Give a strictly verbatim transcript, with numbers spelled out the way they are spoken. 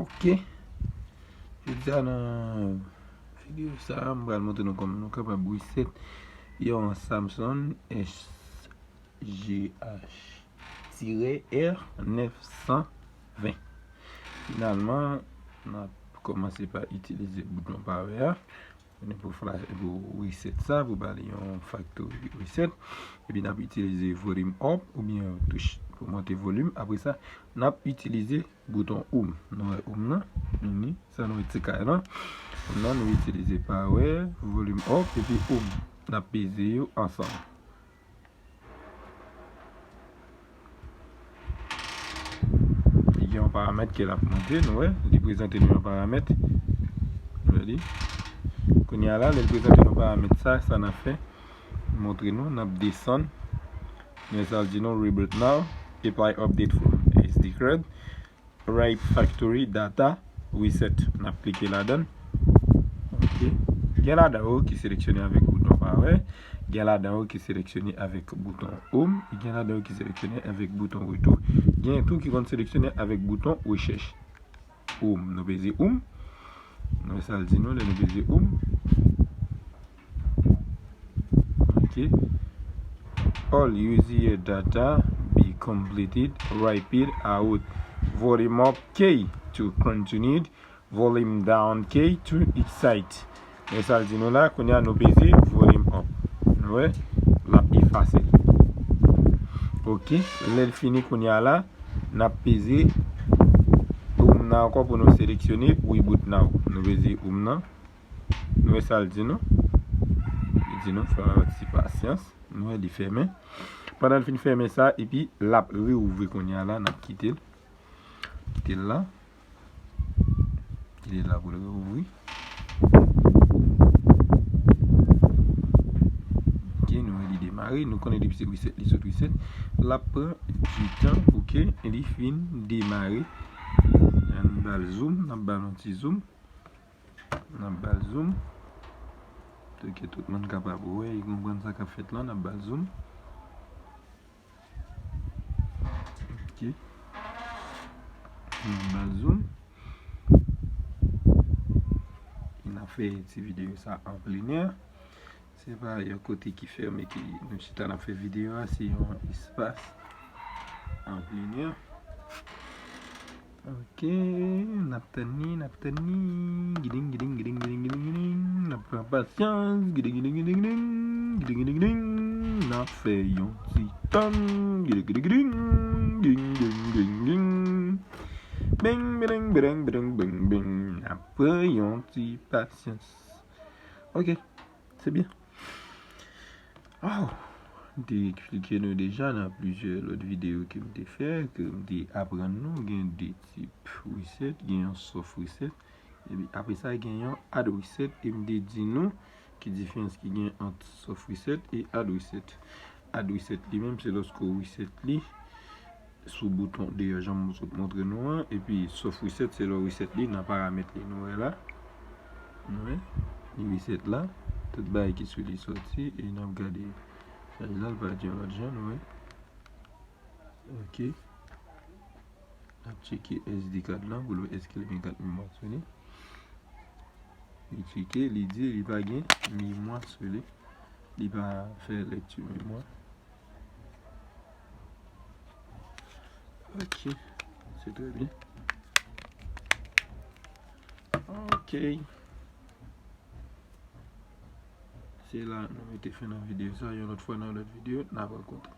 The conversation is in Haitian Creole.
Ok. Jodi a nan videyo sa a, m pral montre nou kòman nou kapab reset yon Samsung S G H tire R nèf san ven. Finalman, n ap kòmanse pa itilize bouton power a. Pou fla-, pou reset sa, pou ba li yon factory reset. Epi n ap itilize volume up oubyen touch pou monte volim. Apre sa, n ap itilize bouton home. Nou wè home nan, vini, sa nou wè ti kay lan. Home nan, nou itilize power, volume up, epi home. N ap peze yo ansanm. Li gen yon paramèt ke l ap montre, nou wè, li prezante nou yon paramèt. Nou wè li. Kounye a la, lè l prezante nou paramèt sa, sa n ap fè, montre nou, n ap desann. Men sa l di nou, reboot now, apply update for S D card, write factory data, reset. N ap klike ladan l. Ok. Gen ladan yo ki seleksyone avèk bouton power, gen ladan yo ki seleksyone avèk bouton home, e gen ladan yo ki seleksyone avèk bouton retou. Gen tou ki konn seleksyone avèk bouton rechèch. Home, nou peze home. Nou wè sa l di nou lè nou peze home. Ok. All user data be completed, write it out. Volume up key to continue, volume down key to exit. Men sa l di nou la, kounye a nou peze volume up. Nou wè, l ap efase. Ok, lè l fini kounye a la, n ap peze home nan ankò pou nou seleksyone reboot now. Nou peze home nan. Nou wè sa l di nou. Li di nou fè yon ti pasyans. Nou wè li fèmen. Pandan l fin fèmen sa, epi l ap reouvri kounye a la, n ap kite l. Kite l la. Kite l la pou l reouvri. Ok, nou wè li demare. Nou konnen depi se reset, li sot reset. L ap pran du tan pou ke li fin demare. Ann ba l zoom, n ap ba l yon ti zoom. N ap ba l zoom. Pou ke tout moun kapab wè e konprann sa k ap fèt lan, n ap ba l zoom. Ok. N ap ba l zoom. E n ap fè ti videyo sa an plenè. Se pa yon kote ki fèmen ke nou chita n ap fè videyo a, se yon espas an plenè. Ok, n ap tann li, n ap tann li. Giding, giding, giding, giding, giding, giding. N ap pran pasyans. Giding, giding, giding, giding. Giding, giding, giding. N ap fè yon ti tan. Giding, giding, giding. Ging, ging, ging, ging, ging. Bing, biding, biding, biding, bing, bing. N ap pran yon ti pasyans. Ok, se byen. Oh, m te eksplike nou deja nan plizyè lòt videyo ke m te fè, ke m te aprann nou, gen de tip reset, gen yon soft reset, epi apre sa gen yon hard reset, e m te di nou ki diferans ki gen ant soft reset e hard reset. Hard reset li menm, se lòske w reset li, sou bouton deyò, jan m sot montre nou an, epi soft reset, se lè w reset li nan paramèt li, nou wè la. Nou wè, li reset la, tout bagay ki sou li sòti, e n ap gade chaj la, l pa di yon lòt jan, nou wè. Ok. N ap tcheke S D card lan, pou l wè èske l gen kat memwa sou li. Li tcheke, li di li pa gen memwa sou li. Li pa fè lèkti memwa. Ok, se trè byen. Ok. Se la nou mete fen nan videyo sa. Yon lòt fwa, nan lòt videyo, n ap rankontre.